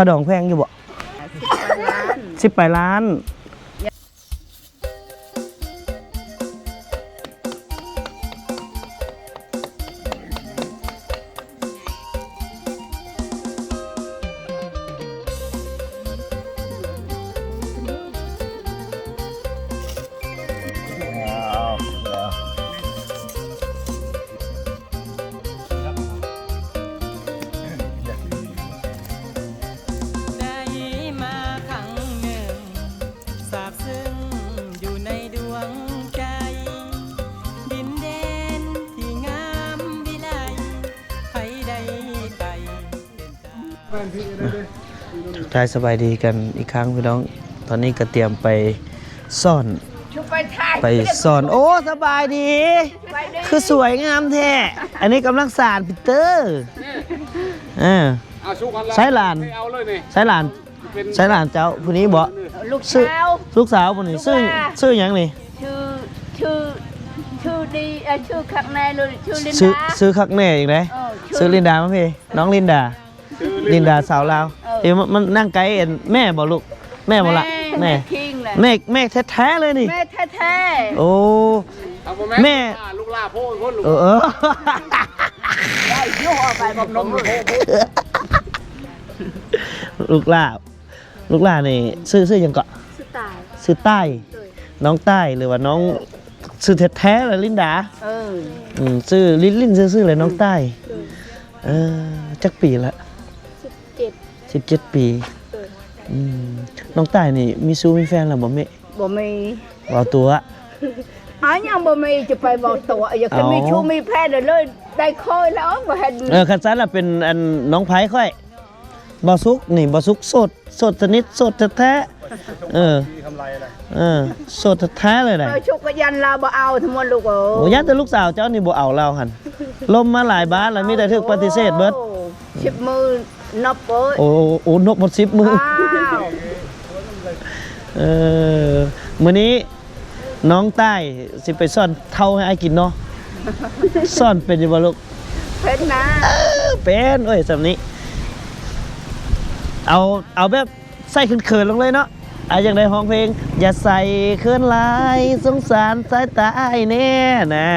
ຄ່າດອງແພງຢູ່ບໍ່? ສິບປາຍລ້ານ ສິບປາຍລ້ານ. ໄດ້ມາຄັ້ງໜຶ່ງ ຊາບຊຶ້ງຢູ່ໃນດວງໃຈ ດິນແດນທີ່ງາມວິໄລ ໃຜໄດ້ໄຕ່ເປັນຕາ ທັກທາຍສະບາຍດີກັນອີກຄັ້ງພີ່ນ້ອງ. ຕອນນີ້ກໍຕຽມໄປຊ້ອນ ໄປຊ້ອນ. ໂອ້ ສະບາຍດີ ຄືສວຍງາມແທ້. ອັນນີ້ກຳລັງສານປີເຕີ ເອີ ໃຊ້ຫຼານ ໃຊ້ຫຼານ ໃຊ້ຫຼານເຈົ້າຜູ້ນີ້ບໍ? ລູກສາວ ລູກສາວຜູ້ນີ້ ຊື່ ຊື່ຫຍັງນີ້? ຊື່ ຊື່ ຊື່ດີ ເອີ ຊື່ຄັກແນ່ເລີຍ ຊື່ລິນດາ ຊື່ຄັກແນ່ອີກເດ້. ເອີ ຊື່ລິນດາ ມາພີ້ ນ້ອງລິນດາ ລິນດາສາວລາວ. ເອີ ທີ່ມັນ ມັນນັ່ງໃກ້ແມ່ບໍລູກ? ແມ່ບໍລະ? ແມ່ ແມ່ ແມ່ຄິງແຫຼະ ແມ່ ແມ່ແທ້ໆເລີຍນີ້ ແມ່ແທ້ໆ. ໂອ້ ແມ່ ລູກຫຼ້າໂພດ ເອີ ເອີ ໄດ້ຢູ່ ເອົາໄປກັບນົມໂພດ ລູກຫຼ້າ ລູກຫຼ້ານີ້ຊື່ ຊື່ຫຍັງເກາະ? ຊື່ຕ່າຍ ຊື່ຕ່າຍ ໂດຍ ນ້ອງຕ່າຍ ຫຼືວ່ານ້ອງ ຊື່ແທ້ໆລະລິນດາ. ເອີ ອືມ ຊື່ຫຼິ້ນໆຊື່ໆແຫຼະ ນ້ອງຕ່າຍ. ໂດຍ ເອີ ຈັກປີລະ? ສິບເຈັດ ສິບເຈັດປີ. ໂດຍ ອືມ ນ້ອງຕ່າຍນີ້ມີຊູ້ມີແຟນແລ້ວບໍ່ແມ່? ບໍ່ມີ. ເວົ້າຕົວະ ອາ ຍັງບໍ່ມີ ຈະໄປເວົ້າຕົວະ ຢາກມີຊູ້ມີແຟນເລີຍ ໄດ້ຂ້ອຍແລ້ວບໍ່ເຫັນ. ເອີ ຄັນຊັ້ນລະເປັນ ອັນ ນ້ອງໃຜຂ້ອຍ ບ່າວສຸກນີ້ ບ່າວສຸກໂສດ ໂສດສະໜິດ ໂສດແທ້ໆ. ເອີ ເອີ ໂສດແທ້ໆເລີຍນະ. ເອີ ສຸກກໍຢ້ານລາວບໍ່ເອົາທັງໝົດລູກເອີຍ. ໂອ້ ຢ້ານແຕ່ລູກສາວເຈົ້ານີ້ບໍ່ເອົາລາວຫັ້ນ ລົມມາຫຼາຍບ້ານລະ ມີແຕ່ຖືກປະຕິເສດເບິດ. ໂອ້ ສິບມື້ນັບເອີຍ. ໂອ້ ໂອ້ ນັບໝົດສິບມື້. ເອີ ມື້ນີ້ ນ້ອງຕ່າຍຊິໄປສອນເທົ້າໃຫ້ອ້າຍກິນເນາະ. ສອນເປັນຢູ່ບໍ່ລູກ? ເປັນນະ. ເອີ ເປັນ. ໂອ້ຍ ສ່ຳນີ້ ເອົາ ເອົາແບບໃສ່ເຂີນໆລົງເລີຍເນາະ. ອ້າຍຢາກໄດ້ຮ້ອງເພງ ຢ່າໃສ່ເຂີນຫຼາຍ ສົງສານສາຍຕາອ້າຍແດ່ນະ.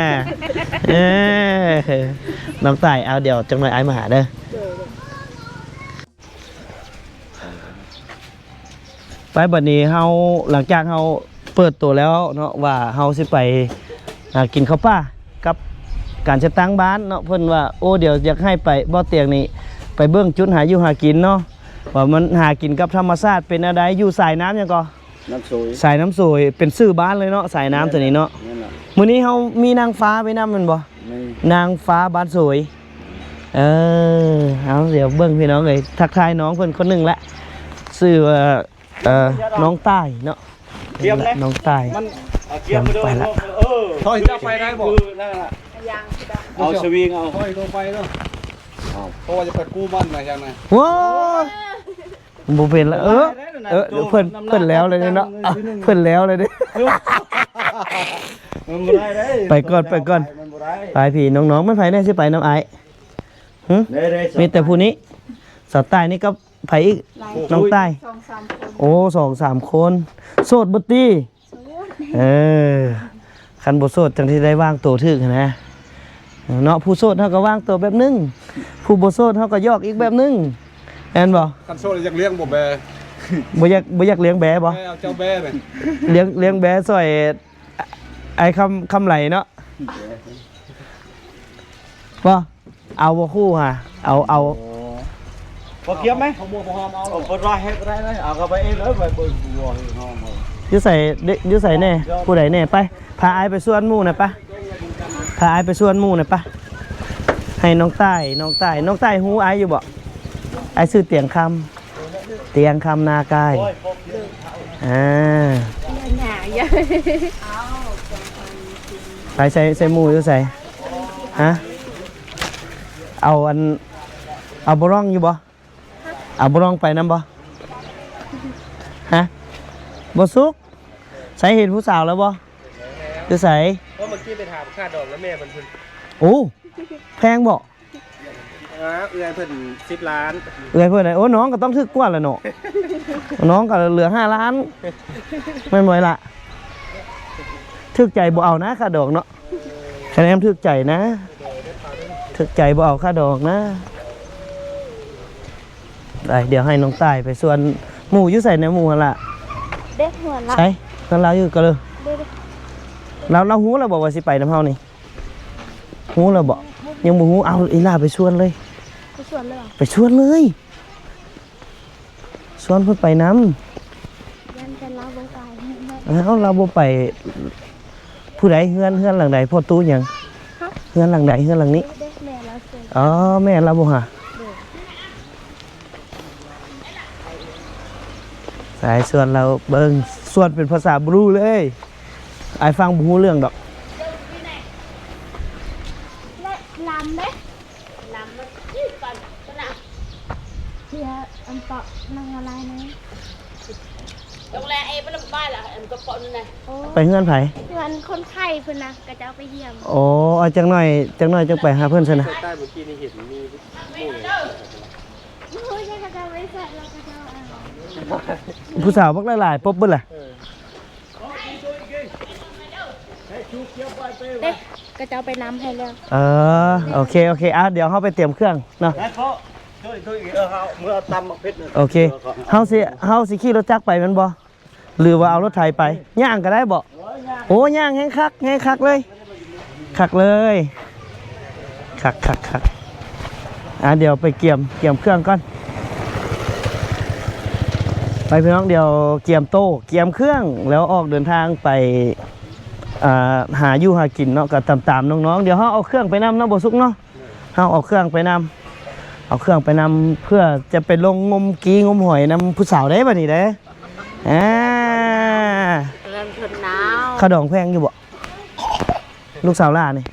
ເອີ ນ້ອງຕ່າຍ ເອົາ ດຽວຈັກໜ່ອຍອ້າຍມາຫາເດີ. ໄປ ບັດນີ້ເຮົາ ຫຼັງຈາກເຮົາເປີດໂຕແລ້ວເນາະ ວ່າເຮົາຊິໄປຫາກິນເຂົ້າປ່າກັບການຈັດຕັ້ງບ້ານເນາະ. ເພິ່ນວ່າ ໂອ້ ດຽວຢາກໃຫ້ໄປ ບໍ່ຕຽງນີ້ ໄປເບິ່ງຈຸດຫາຢູ່ຫາກິນເນາະ ວ່າມັນຫາກິນກັບທຳມະຊາດເປັນແນວໃດ. ຢູ່ສາຍນ້ຳຫຍັງກໍ? ນ້ຳໂສຍ ສາຍນ້ຳໂສຍ ເປັນຊື່ບ້ານເລີຍເນາະ ສາຍນ້ຳໂຕນີ້ເນາະ. ແມ່ນລະ ມື້ນີ້ເຮົາມີນາງຟ້າໄປນຳແມ່ນບໍ່? ມີ ນາງຟ້າບ້ານໂສຍ. ເອີ ເອົາ ດຽວເບິ່ງພີ່ນ້ອງເອີຍ ທັກທາຍນ້ອງເພິ່ນຄົນໜຶ່ງລະ ຊື່ວ່າ ເອີ ນ້ອງຕ່າຍເນາະ. ຕຽມເດ້ ນ້ອງຕ່າຍ ມັນ ຕຽມໄປລະ. ເອີ ເຮົາຈະໄປໄດ້ບໍ່? ນັ້ນລະ ເອົາສະວິງເອົາ ເຮົາຈະໄປເນາະ. ເອົາ ເພາະວ່າຈະໄປກູ້ມັນນະ ຈັ່ງນະ. ໂອ້ຍ ບໍ່ເປັນລະ. ເອີ ເອີ ເພິ່ນ ເພິ່ນແລ້ວເລີຍເນາະ ເພິ່ນແລ້ວເລີຍເດ້. ມັນບໍ່ໄດ້ເດ້ ໄປກ່ອນ ໄປກ່ອນ ມັນບໍ່ໄດ້. ໄປ ພີ່ນ້ອງໆ ແມ່ນໃຜແດ່ຊິໄປນຳອ້າຍ? ຫຶ? ເດ້ໆ ມີແຕ່ຜູ້ນີ້ ສາວຕ່າຍນີ້ກັບໃຜອີກ? ນ້ອງຕ່າຍ ສອງສາມຄົນ. ໂອ້ ສອງສາມຄົນ ໂສດເບິດຕິ? ເອີ ຄັນບໍ່ໂສດຈັ່ງຊິໄດ້ວາງໂຕຖືກຫັ້ນນະເນາະ. ຜູ້ໂສດເຮົາກໍວາງໂຕແບບໜຶ່ງ ຜູ້ບໍ່ໂສດເຮົາກໍຢອກອີກແບບໜຶ່ງ ແມ່ນບໍ່? ຄັນໂສດຢາກລ້ຽງບໍ່ແບ ບໍ່ຢາກ ບໍ່ຢາກລ້ຽງແບບໍ່? ແບ ເອົາເຈົ້າແບແບ ລ້ຽງ ລ້ຽງແບຊ່ອຍອ້າຍຄຳ ຄຳໄຫຼເນາະ. ບໍ່ ເອົາບໍ່ຄູ່ຫາ ເອົາ ເອົາ ບໍ່ກຽມໄໝ? ເອົາບໍ່ຫອມ ເອົາບໍ່ລາຍ ເຮັດບໍ່ໄດ້ເລີຍ ເອົາເຂົ້າໄປເອງເລີຍ ໄປເບິ່ງຢູ່ໃສ ຢູ່ໃສແດ່? ຜູ້ໃດແດ່? ໄປ ພາອ້າຍໄປຊວນໝູ່ໜ່ອຍປະ ພາອ້າຍໄປຊວນໝູ່ໜ່ອຍປະ. ໃຫ້ນ້ອງຕ່າຍ ນ້ອງຕ່າຍ ນ້ອງຕ່າຍຮູ້ອ້າຍຢູ່ບໍ່? ອ້າຍຊື່ຕຽງຄຳ ຕຽງຄຳນາກາຍ. ອ່າ ໄປໃສ່ ໃສ່ໝູ່ຢູ່ໃສ? ຮະ? ເອົາອັນ ເອົາບໍ່ຣອງຢູ່ບໍ່? ເອົາບໍ່ຣອງໄປນຳບໍ່? ຮະ? ບໍ່ສຸກ ໃສເຫັນຜູ້ສາວແລ້ວບໍ່? ຢູ່ໃສ? ເພາະເມື່ອກີ້ໄປຖາມຄ່າດອງນຳແມ່ເພິ່ນ ໂອ້ ແພງບໍ່? ອ່າ ເອື້ອຍເພິ່ນສິບລ້ານ ເອື້ອຍເພິ່ນ ໂອ້ ນ້ອງກໍຕ້ອງຖືກກວ່າລະເນາະ ນ້ອງກໍເຫຼືອຫ້າລ້ານ ແມ່ນບໍ່ລະ? ຖືກໃຈບໍ່ເອົານະຄ່າດອງເນາະ ຄະແນນຖືກໃຈນະ ຖືກໃຈບໍ່ເອົາຄ່າດອງນະ. ໄປ ດຽວໃຫ້ນ້ອງຕ່າຍໄປຊວນໝູ່. ຢູ່ໃສແນະໝູ່ຫັ້ນລະ? ເດ້ ເຮືອນລະ ໃສ ເຮືອນລາວຢູ່ກະເລີ. ເດ້ ເດ້ ລາວ ລາວຮູ້ແລ້ວບໍ່ວ່າຊິໄປນຳເຮົານີ້? ຮູ້ແລ້ວບໍ່? ຍັງບໍ່ຮູ້. ເອົາ ອີ່ຫຼ້າໄປຊວນເລີຍ ໄປຊວນເລີຍ ໄປຊວນເລີຍ ຊວນເພິ່ນໄປນຳ. ຢ້ານແຕ່ລາວບໍ່ໄປ. ອ້າວ ລາວບໍ່ໄປ. ຜູ້ໃດ? ເຮືອນ ເຮືອນຫຼັງໃດ? ພໍ່ຕູ້ຫຍັງ? ຮະ? ເຮືອນຫຼັງໃດ? ເຮືອນຫຼັງນີ້. ເດ້ ເດ້ ແມ່ລາວເຊີນ. ອໍ ແມ່ລາວບໍ່ຫາ? ເດ້. ສາຍຊວນລາວເບິ່ງ ຊວນເປັນພາສາບຣູເລີຍ ອ້າຍຟັງບໍ່ຮູ້ເລື່ອງດອກ. ລຳເດ້ ລຳມັນ ເດ ອັນເກາະນາງອາໄລນະ ໂຮງແຮມເອ ໄປເຮືອນໃຜ? ເຮືອນຄົນໄທເພິ່ນນະ ຂະເຈົ້າໄປຢ້ຽມ. ໂອ້ ຈັກໜ້ອຍ ຈັກໜ້ອຍຈັ່ງໄປຫາເພິ່ນຊັ້ນນະ. ຜູ້ສາວບັກຫຼາຍໆ ປົບເບິດລະ. ເດ້ ຂະເຈົ້າໄປນຳໃຫ້ແລ້ວ. ເອີ ໂອເຄ ໂອເຄ. ອ່ະ ດຽວເຮົາໄປຕຽມເຄື່ອງເນາະ. ໂອເຄ ເຮົາຊິ ເຮົາຊິຂີ່ລົດຈັກໄປແມ່ນບໍ່ ຫຼືວ່າເອົາລົດໄຖໄປ? ຍ່າງກໍໄດ້ບໍ່? ໂອ້ ຍ່າງແຮງຄັກ ແຮງຄັກເລີຍ ຄັກເລີຍ ຄັກໆໆ. ອ່າ ດຽວໄປກຽມ ກຽມເຄື່ອງກ່ອນ ໄປພີ່ນ້ອງ. ດຽວກຽມໂຕ ກຽມເຄື່ອງ ແລ້ວອອກເດີນທາງໄປ ອ່າ ຫາຢູ່ຫາກິນເນາະ ກໍຕາມໆນ້ອງໆ. ດຽວເຮົາເອົາເຄື່ອງໄປນຳເນາະ ບໍ່ສຸກເນາະ. ເຮົາເອົາເຄື່ອງໄປນຳ ເອົາເຄື່ອງໄປນຳ ເພື່ອຈະໄປລົງງົມກີງົມຫອຍນຳຜູ້ສາວເດ້ ບັດນີ້ເດ້. ອ່າ ເຮືອນເພິ່ນໜາວ. ຄ່າດອງແພງຢູ່ບໍ່? ລູກສາວຫຼ້ານີ້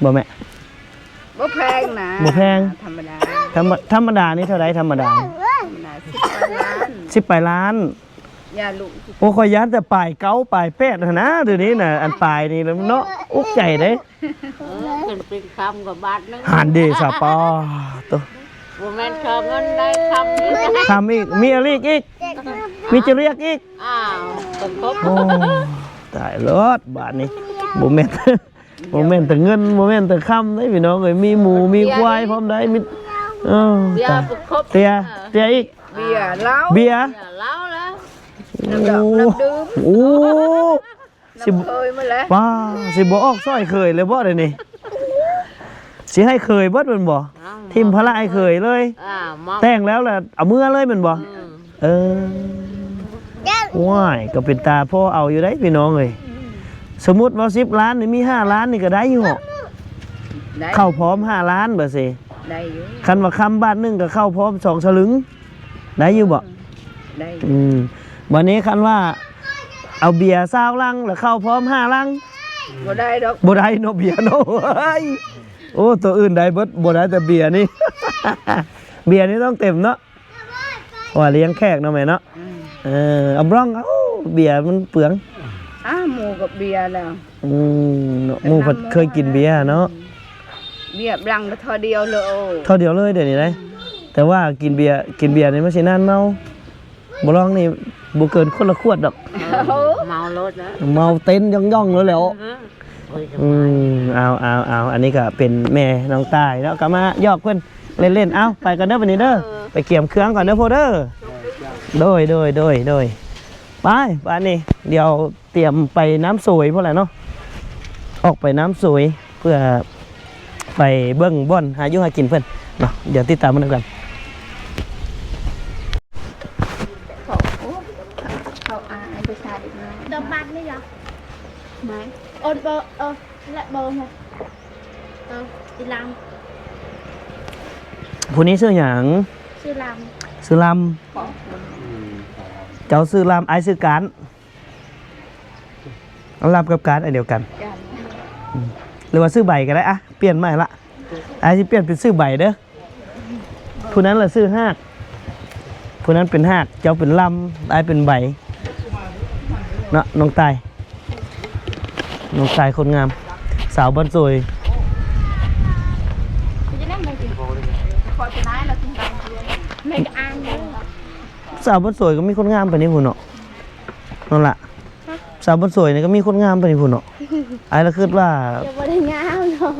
ບໍ່ແມ່? ບໍ່ແພງນະ ບໍ່ແພງ. ທຳມະດາ ທຳມະ ທຳມະດານີ້ເທົ່າໃດ? ທຳມະດາ ທຳມະດາ ສິບປາຍລ້ານ ສິບປາຍລ້ານ. ຢ່າລຸ ໂອ້ ຂ້ອຍຢ້ານແຕ່ປາຍເກົ້າປາຍແປດຫັ້ນນະ ດຽວນີ້ນະ ອັນປາຍນີ້ເນາະ ອຸກໃຈເດ້. ເອີ ເປັນ ເປັນຄຳກໍບາດໜຶ່ງ ຫັ້ນເດ ສາປາໂຕ. ບໍ່ແມ່ນເທື່ອເງິນໄດ້ຄຳອີກ ຄຳອີກ ມີອາລີກອີກ ມີຈະລຽກອີກ. ອ້າວ ເປັນຄົບ. ໂອ້ ຕາຍໂລດບາດນີ້ ບໍ່ແມ່ນ ບໍ່ແມ່ນແຕ່ເງິນ ບໍ່ແມ່ນແຕ່ຄຳເດ້ພີ່ນ້ອງເອີຍ ມີໝູມີຄວາຍພ້ອມໄດ້ ມີ ເອີ ເຕຍ ເຕຍ ເຕຍອີກ ເບຍເຫຼົ້າ ເບຍ ເບຍເຫຼົ້າແລ້ວ ໂອ້ ນ້ຳດອກນ້ຳດື່ມ ໂອ້ ຊິ ເຄີຍໝົດແລ້ວ ປ້າ ຊິບໍ່ອອກຊ່ອຍເຄີຍເລີຍບໍ່ດຽວນີ້? ຊິໃຫ້ເຄີຍເບິດແມ່ນບໍ່? ຖິ້ມພາລະໃຫ້ເຄີຍເລີຍ. ອ່າ ແຕ່ງແລ້ວລະເອົາເມືອເລີຍແມ່ນບໍ່? ເອີ ວ້າຍ ກໍເປັນຕາພໍເອົາຢູ່ໄດ໋ພີ່ນ້ອງເອີຍ. ສົມມຸດວ່າສິບລ້ານນີ້ ມີຫ້າລ້ານນີ້ກໍໄດ້ຢູ່ເນາະ. ໄດ້ ເຂົ້າພ້ອມຫ້າລ້ານ ບາດຊິ ໄດ້ຢູ່. ຄັນວ່າຄຳບາດໜຶ່ງກໍເຂົ້າພ້ອມສອງສະລຶງ ໄດ້ຢູ່ບໍ່? ໄດ້ ອືມ. ບາດນີ້ຄັນວ່າເອົາເບຍຊາວລັງ ແລ້ວເຂົ້າພ້ອມຫ້າລັງ ບໍ່ໄດ້ດອກ. ບໍ່ໄດ້ເນາະ ເບຍເນາະ. ເຮີ້ຍ ໂອ້ ໂຕອື່ນໄດ້ເບິດ ບໍ່ໄດ້ແຕ່ເບຍນີ້. ເບຍນີ້ຕ້ອງເຕັມເນາະ ເພາະວ່າລ້ຽງແຂກເນາະແມ່ເນາະ. ອືມ ເອີ ເອົາບຣອງ ເອົາ ເບຍມັນເປືອງ. ອ້າ ໝູ່ກັບເບຍແລ້ວ. ອືມ ເນາະ ໝູ່ເພິ່ນເຄີຍກິນເບຍເນາະ. ເບຍບລັງກໍທໍ່ດຽວເລີຍ ທໍ່ດຽວເລີຍດຽວນີ້ໄດ໋. ອືມ ແຕ່ວ່າກິນເບຍ ກິນເບຍນີ້ມັນຊິນານເມົາ. ບໍ່ລອງນີ້ບໍ່ເກີນຄົນລະຂວດດອກ. ເອີ ເມົາໂລດນະ ເມົາເຕັ້ນຢ່ອງໆໂລດແລ້ວ. ອືມ ອືມ ເອົາ ເອົາ ເອົາ ອັນນີ້ກໍເປັນແມ່ນ້ອງຕ່າຍເນາະ ກໍມາຢອກເພິ່ນເລ່ນໆ. ເອົາ ໄປກ່ອນເດີບັດນີ້ເດີ. ເອີ ໄປກຽມເຄື່ອງກ່ອນເດີໂພເດີ. ໂດຍ ໂດຍ ໂດຍ ໂດຍ. ໄປ ບາດນີ້ດຽວ ຕຽມໄປນ້ຳໂສຍພຸ້ນແຫຼະເນາະ ອອກໄປນ້ຳໂສຍ ເພື່ອໄປເບິ່ງບ່ອນຫາຢູ່ຫາກິນເພິ່ນເນາະ. ດຽວຕິດຕາມເບິ່ງນຳກັນ. ເຂົາ ເຂົາອາຍຜູ້ຊາຍເດັກນ້ອຍ ດອກບາດນີ້ລະ ໄມ້ ໂອນເບີ ເອີ ແລະເບີ ເອີ ອີລຳ. ຜູ້ນີ້ຊື່ຫຍັງ? ຊື່ລຳ ຊື່ລຳ. ເຈົ້າຊື່ລຳ ອ້າຍຊື່ການ. ລຳກັບການອັນດຽວກັນ ອືມ ຫຼືວ່າຊື່ໃບກໍໄດ້. ອ່ະ ປ່ຽນໃໝ່ລະ ອ້າຍຊິປ່ຽນເປັນຊື່ໃບເດີ. ຜູ້ນັ້ນລະຊື່ຮາກ ຜູ້ນັ້ນເປັນຮາກ ເຈົ້າເປັນລຳ ອ້າຍເປັນໃບເນາະ. ນ້ອງຕ່າຍ ນ້ອງຕ່າຍຄົນງາມ ສາວບ້ານໂສຍ. ສາວບ້ານສວຍກໍມີຄົນງາມປານນີ້ພຸ້ນເນາະ ນັ້ນລະ. ຮະ? ສາວບ້ານສວຍນີ້ກໍມີຄົນງາມປານນີ້ພຸ້ນເນາະ. ອ້າຍລະຄິດວ່າ ກໍບໍ່ໄດ້ງາມເນາະ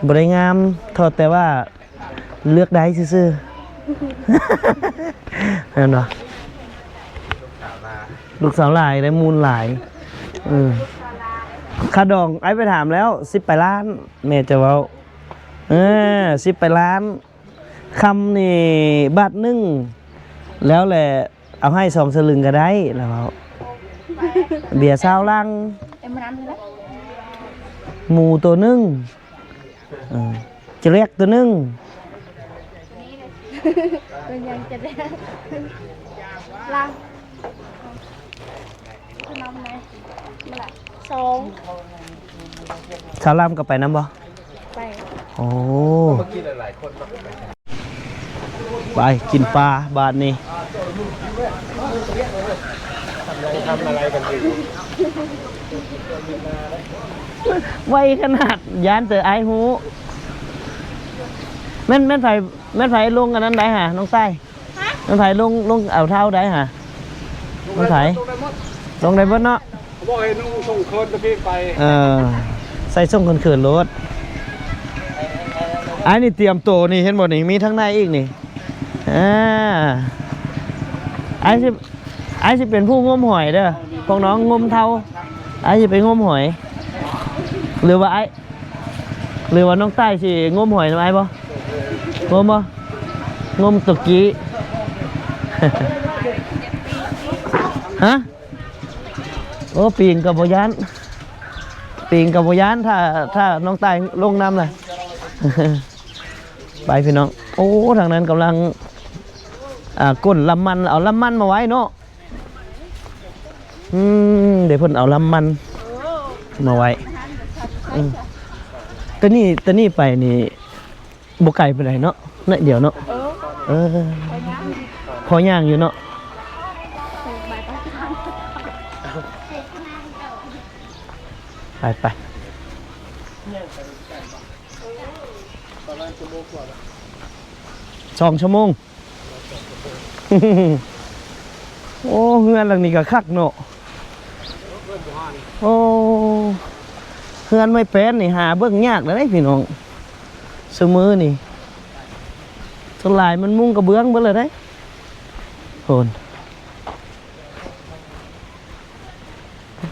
ບໍ່ໄດ້ງາມ ເທົ່າແຕ່ວ່າ ເລືອກໄດ້ຊື່ໆ ແມ່ນບໍ່? ລູກສາວຫຼາຍ ໄດ້ມູນຫຼາຍ. ເອີ ຄ່າດອງ ອ້າຍໄປຖາມແລ້ວ ສິບປາຍລ້ານ ແມ່ຈະເວົ້າ. ເອີ ສິບປາຍລ້ານ ຄຳນີ້ບາດໜຶ່ງ ແລ້ວແຫຼະ ເອົາໃຫ້ສອງສະລຶງກໍໄດ້ ລາວເວົ້າ. ເບຍຊາວຫຼັງ ເອັມມັນນັ້ນແຫຼະ ໝູໂຕໜຶ່ງ ເອີ ຈະແລກໂຕໜຶ່ງ ເປັນຫຍັງຈະແລກ ລາວ ຂະໜົມແດ່ ມາລະ ສອງ ສາວລຳກໍໄປນຳບໍ່? ໄປ ໂອ້ ໄປກິນປາບາດນີ້. ໄວຂະໜາດ ຢ້ານແຕ່ອ້າຍຮູ້. ແມ່ນ ແມ່ນໃຜ ແມ່ນໃຜລົງອັນນັ້ນໄດ້ຫາ ນ້ອງໃຕ້? ຮະ? ແມ່ນໃຜລົງ ລົງເອົາເທົ້າໄດ້ຫາ? ແມ່ນໃຜ? ລົງໄດ້ເບິດເນາະ. ເຂົາບອກໃຫ້ນຸ່ງສົ້ງເຂີນແຕ່ພີ້ໄປ. ເອີ ໃສ່ສົ້ງເຂີນໆໂລດ. ອ້າຍນີ້ຕຽມໂຕນີ້ ເຫັນບໍ່ນີ້ ມີທາງໃນອີກນີ້. ອ່າ ອ້າຍຊິ ອ້າຍຊິເປັນຜູ້ງົມຫອຍເດີ ພວກນ້ອງງົມເທົ້າ ອ້າຍຊິໄປງົມຫອຍ ຫຼືວ່າອ້າຍ ຫຼືວ່ານ້ອງໃຕ້ຊິງົມຫອຍນຳອ້າຍບໍ່? ງົມບໍ່? ງົມຕຸກີ້ ຮະ? ໂອ້ ປີງກໍບໍ່ຢ້ານ ປີງກໍບໍ່ຢ້ານ ຖ້າ ຖ້ານ້ອງໃຕ້ລົງນຳລະ. ໄປພີ່ນ້ອງ. ໂອ້ ທາງນັ້ນກຳລັງ ອ່າ ກົ້ນລຳມັນ ເອົາລຳມັນມາໄວ້ເນາະ. ອືມ ເດ ເພິ່ນເອົາລຳມັນມາໄວ້. ອືມ ແຕ່ນີ້ ແຕ່ນີ້ໄປນີ້ ບໍ່ໄກປານໃດເນາະ ໜ້ອຍດຽວເນາະ. ເອີ ເອີ ພໍຍ່າງຢູ່ເນາະ. ໄປ ໄປ ສອງຊົ່ວໂມງ. ໂອ້ ເຮືອນຫຼັງນີ້ກໍຄັກເນາະ. ໂອ້ ເຮືອນໄມ້ແປ້ນນີ້ຫາເບິ່ງຍາກແລ້ວເດ້ພີ່ນ້ອງ ຊຸມື້ນີ້ ສ່ວນຫຼາຍມັນມຸງກະເບື້ອງເບິດແລ້ວເດ້. ໂອ້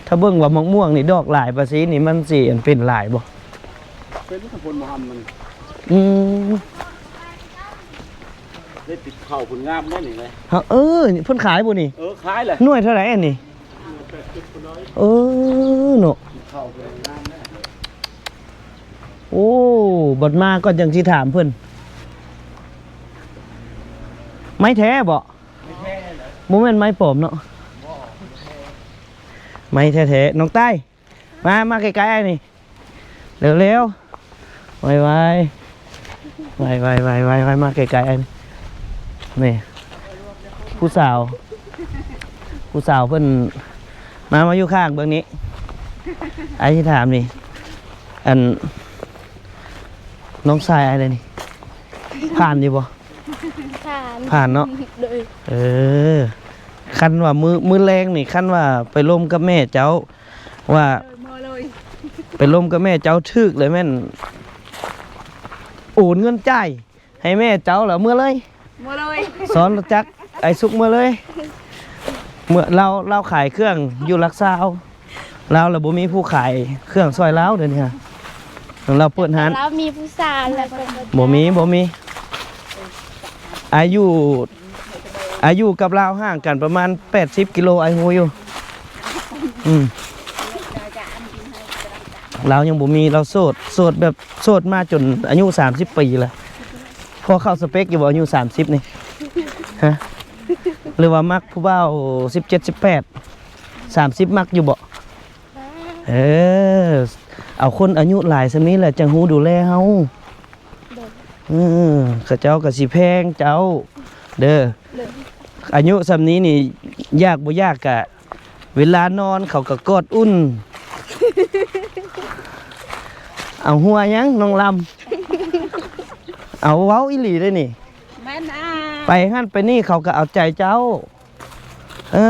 ຖ້າເບິ່ງວ່າໝາກມ່ວງນີ້ດອກຫຼາຍປານຊີ້ນີ້ ມັນຊິອັນເປັນຫຼາຍບໍ່? ເປັນ ຝົນບໍ່ຮຳມັນ. ອືມ ໄດ້ຕິດເຂົ້າຜົນງາມໄດ້ນີ້ເລີຍ. ຮະ? ເອີ ເພິ່ນຂາຍບໍ່ນີ້? ເອີ ຂາຍແຫຼະ. ໜ່ວຍເທົ່າໃດອັນນີ້? ເອີ ເນາະ. ໂອ້ ບັດມາກ່ອນຈັ່ງຊິຖາມເພິ່ນ. ໄມ້ແທ້ບໍ່? ບໍ່ແມ່ນໄມ້ປອມເນາະ ໄມ້ແທ້ໆ. ນ້ອງໃຕ້ ມາ ມາໃກ້ໆອ້າຍນີ້ ເລັວໆ ໄວໆ ໄວໆ ໄວໆ ມາໃກ້ໆອ້າຍນີ້. ນີ້ ຜູ້ສາວ ຜູ້ສາວເພິ່ນ ມາ ມາຢູ່ຂ້າງເບິ່ງນີ້ ອ້າຍຊິຖາມນີ້ ອັນ ນ້ອງຊາຍອ້າຍນີ້ ຜ່ານຢູ່ບໍ່? ຜ່ານ ຜ່ານເນາະ. ໂດຍ ເອີ ຄັນວ່າມື້ ມື້ແລງນີ້ ຄັນວ່າໄປລົມກັບແມ່ເຈົ້າ ວ່າ ໂດຍ ເມືອເລີຍ ໄປລົມກັບແມ່ເຈົ້າ ຖືກເລີຍແມ່ນ ໂອນເງິນຈ່າຍໃຫ້ແມ່ເຈົ້າ ແລ້ວເມືອເລີຍ ເມືອເລີຍ. ຊ້ອນລົດຈັກອ້າຍສຸກເມືອເລີຍ. ເມືອ ລາວ ລາວຂາຍເຄື່ອງຢູ່ຫຼັກຊາວ. ລາວລະບໍ່ມີຜູ້ຂາຍເຄື່ອງຊ່ອຍລາວ ດຽວນີ້ຮະ ລາວເປີດຮ້ານ. ລາວມີຜູ້ສານແລ້ວກໍ ບໍ່ມີ ບໍ່ມີ. ອາຍຸ ອາຍຸກັບລາວຫ່າງກັນປະມານແປດສິບກິໂລ ອ້າຍຮູ້ຢູ່. ອືມ ລາວຍັງບໍ່ມີ ລາວໂສດ ໂສດແບບ ໂສດມາຈົນອາຍຸສາມສິບປີລະ. ພໍເຂົ້າສະເປັກຢູ່ບໍ່ ອາຍຸສາມສິບນີ້? ຮະ? ຫຼືວ່າມັກຜູ້ບ່າວສິບເຈັດ ສິບແປດ ສາມສິບ ມັກຢູ່ບໍ່? ເອີ ເອົາຄົນອາຍຸຫຼາຍສ່ຳນີ້ແຫຼະ ຈັ່ງຮູ້ດູແລເຮົາ. ເອີ ເຂົາເຈົ້າກໍຊິແພງເຈົ້າເດີ. ອາຍຸສ່ຳນີ້ນີ້ ຢາກບໍ່ຢາກກະ ເວລານອນເຂົາກໍກອດອຸ່ນ. ເອົາ ຫົວຫຍັງນ້ອງລຳ? ເອົາ ເວົ້າອີ່ຫຼີເດ້ນີ້. ແມ່ນ ອ່າ ໄປຫັ້ນໄປນີ້ເຂົາກໍເອົາໃຈເຈົ້າ. ເອີ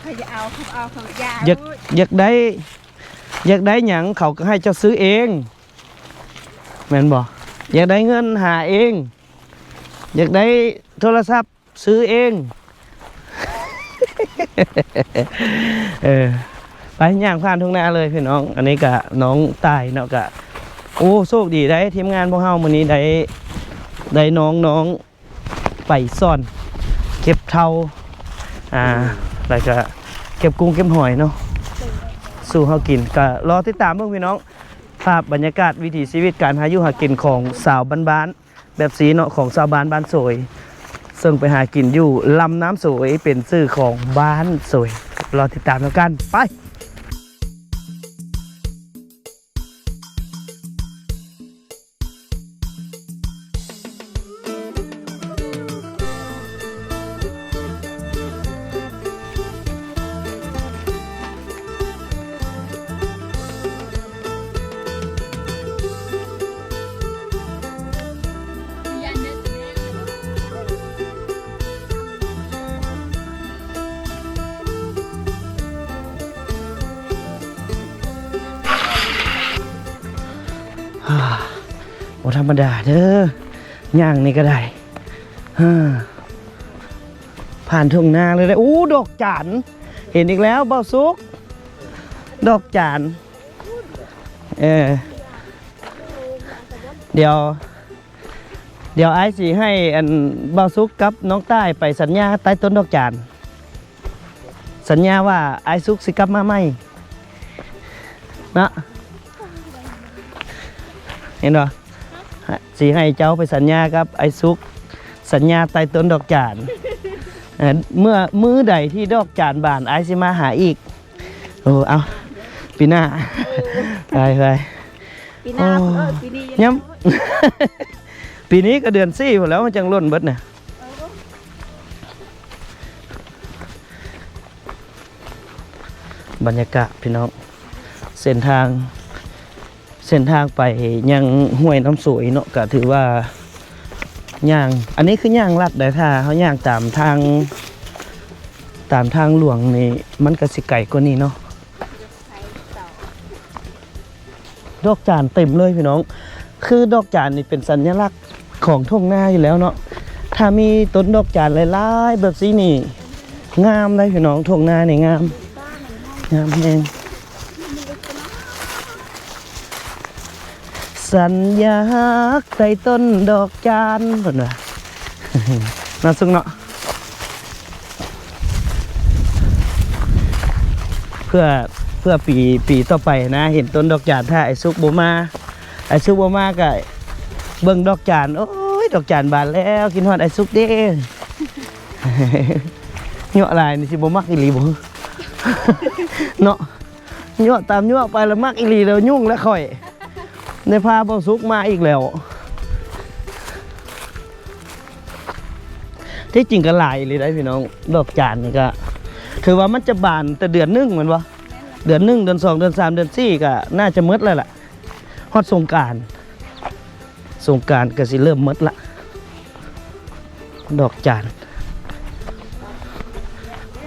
ເຂົາຈະເອົາ ເຂົາເອົາ ເຂົາຢາກ ຢາກ ຢາກໄດ້ ຢາກໄດ້ຫຍັງເຂົາກໍໃຫ້ເຈົ້າຊື້ເອງ ແມ່ນບໍ່? ຢາກໄດ້ເງິນຫາເອງ ຢາກໄດ້ໂທລະສັບຊື້ເອງ. ເອີ ໄປຍ່າງຜ່ານທົ່ງນາເລີຍພີ່ນ້ອງ. ອັນນີ້ກະນ້ອງຕ່າຍເນາະ ກະ ໂອ້ ໂຊກດີໄດ໋ ທີມງານພວກເຮົາມື້ນີ້ໄດ້ ໄດ້ນ້ອງໆ ໄປຊ່ອນເກັບເທົາ ອ່າ ແລ້ວກະເກັບກຸ້ງເກັບຫອຍເນາະ ສູ່ເຮົາກິນ. ກະລໍຕິດຕາມເບິ່ງພີ່ນ້ອງ ພາບບັນຍາກາດວິຖີຊີວິດການຫາຢູ່ຫາກິນຂອງຊາວບ້ານໆ ແບບຊີ້ເນາະ ຂອງຊາວບ້ານບ້ານໂສຍ ເຊິ່ງໄປຫາກິນຢູ່ລຳນ້ຳໂສຍ ເປັນຊື່ຂອງບ້ານໂສຍ. ລໍຕິດຕາມນຳກັນ ໄປ. ບໍ່ທຳມະດາເດີ້ ຍ່າງນີ້ກໍໄດ້ ຜ່ານທົ່ງນາເລີຍເດ້. ໂອ້ ດອກຈານ ເຫັນອີກແລ້ວ ບ່າວສຸກ ດອກຈານ. ເອີ ດຽວ ດຽວອ້າຍຊິໃຫ້ອັນບ່າວສຸກກັບນ້ອງຕ່າຍໄປສັນຍາໃຕ້ຕົ້ນດອກຈານ ສັນຍາວ່າອ້າຍສຸກຊິກັບມາໃໝ່ເນາະ ເຫັນບໍ່? ຊິໃຫ້ເຈົ້າໄປສັນຍາກັບອ້າຍສຸກ ສັນຍາໃຕ້ຕົ້ນດອກຈານ ເອີ ເມື່ອມື້ໃດທີ່ດອກຈານບານ ອ້າຍຊິມາຫາອີກ. ໂອ້ ເອົາ ປີໜ້າ ໄປ ໄປ ປີໜ້າ ໂອ້ ເອີ ປີນີ້ຍັງ ຍາມ ປີນີ້ກໍເດືອນສີ່ພຸ້ນແລ້ວ ມັນຈັ່ງຫຼົ່ນເບິດນະ. ບັນຍາກາດພີ່ນ້ອງ ເສັ້ນທາງ ເສັ້ນທາງໄປຍັງຫ້ວຍນ້ຳໂສຍເນາະ ກະຖືວ່າຍ່າງ ອັນນີ້ຄືຍ່າງລັດໄດ໋ ຖ້າເຮົາຍ່າງຕາມທາງ ຕາມທາງຫຼວງນີ້ ມັນກະຊິໄກກວ່ານີ້ເນາະ. ດອກຈານເຕັມເລີຍພີ່ນ້ອງ ຄືດອກຈານນີ້ເປັນສັນຍະລັກຂອງທົ່ງນາຢູ່ແລ້ວເນາະ. ຖ້າມີຕົ້ນດອກຈານຫຼາຍໆແບບຊີ້ນີ້ ງາມໄດ໋ພີ່ນ້ອງ ທົ່ງນານີ້ງາມ ງາມແຮງ. ສັນຍາຮັກໃຕ້ຕົ້ນດອກຈານ ເພິ່ນວ່າເນາະ ສຸກເນາະ ເພື່ອ ເພື່ອປີ ປີຕໍ່ໄປນະ ເຫັນຕົ້ນດອກຈານ ຖ້າໄອ້ສຸກບໍ່ມາ ໄອ້ສຸກບໍ່ມາກະເບິ່ງດອກຈານ ໂອ້ຍ ດອກຈານບານແລ້ວ ຄິດຮອດໄອ້ສຸກເດ້. ເຍາະຫຼາຍນີ້ຊິບໍ່ມັກອີ່ຫຼີບໍ່ ເນາະ? ເຍາະຕາມເຍາະໄປລະມັກອີ່ຫຼີ ແລ້ວຫຍຸ້ງແລ້ວຂ້ອຍ ໄດ້ພາບ່າວສຸກມາອີກແລ້ວ. ທີ່ຈິງກໍຫຼາຍອີ່ຫຼີໄດ໋ພີ່ນ້ອງ ດອກຈານນີ້ກໍຖືວ່າມັນຈະບານແຕ່ເດືອນໜຶ່ງແມ່ນບໍ່? ເດືອນໜຶ່ງ ເດືອນສອງ ເດືອນສາມ ເດືອນສີ່ກໍໜ້າຈະໝົດແລ້ວລະ ຮອດສົງການ ສົງການກໍຊິເລີ່ມໝົດລະ. ດອກຈານ